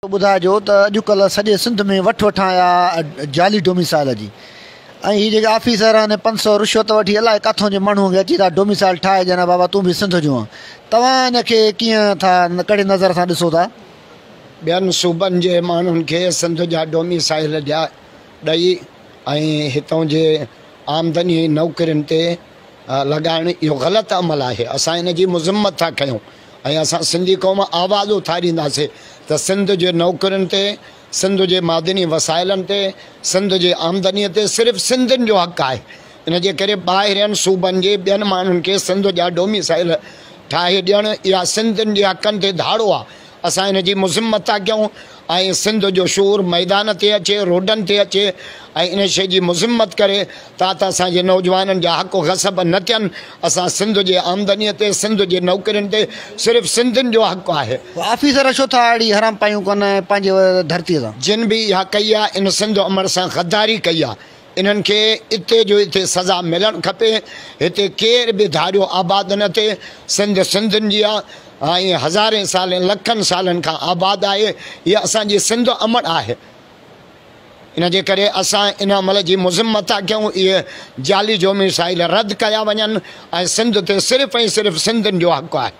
ٻڌائجو ته اڄڪلهه سڄي سنڌ ۾ وٺ وٺان آ جعلي ڊوميسائل جي ۽ هي جيڪي آفيسر آهن 500 رشوت وٺي الائي ڪاٿون جي ماڻهو کي اچي ٿا ڊوميسائل ٺاهي ڏين بابا تون به سنڌ جو آن توهان ان کي ڪيئن ٿا ڪهڙي نظر سان ڏسو ٿا؟ ٻين صوبن جي ماڻهن کي سنڌ جا ڊوميسائل ڏئي ۽ هتون جي آمدني نوڪرين تي لڳائڻ اهو غلط عمل آهي اسان ان جي مذمت ٿا ڪيون ۽ اسان سنڌي قوم آواز اٿارينداسين ته سنڌ جي نوڪرين تي سنڌ جي معدني وسائلن تي سنڌ جي آمدني تي صرف سنڌين جو حق آهي ان جي ڪري ٻاهرين صوبن جي ٻين ماڻهن کي سنڌ جا ڊوميسائل ٺاهي ڏيڻ اها سنڌين جي حقن تي ڌاڙو آهي اسان ان جي مذمت ٿا ڪيون ۽ سنڌ جو شعور ميدان تي اچي روڊن تي اچي ۽ ان شيء جي مذمت ڪري تا ته اسان جي نوجوانن جا حق غصب نه ٿين اسان سنڌ جي آمدني تي سنڌ جي نوڪرين تي صرف سنڌين جو حق آهي. آفيسر ڇو ٿا اهڙي حرام پايون ڪن پنهنجي ڌرتي سان. جن به اها ڪئي آهي ان سنڌ امڙ سان غداري ڪئي آهي انهن کي اتي جو اتي سزا ملڻ کپي هتي ڪير به ڌاريو آباد نه ٿئي سنڌ سنڌين جي آهي ۽ هزارين سالن لکن سالن کان آباد آهي هيء اسان جي سنڌ امڙ آهي ان جي ڪري اسان ان عمل جي مذمت ٿا ڪيون اهي جعلي ڊوميسائل رد ڪيا وڃن ۽ سنڌ تي صرف ۽ صرف سنڌين جو حق آهي.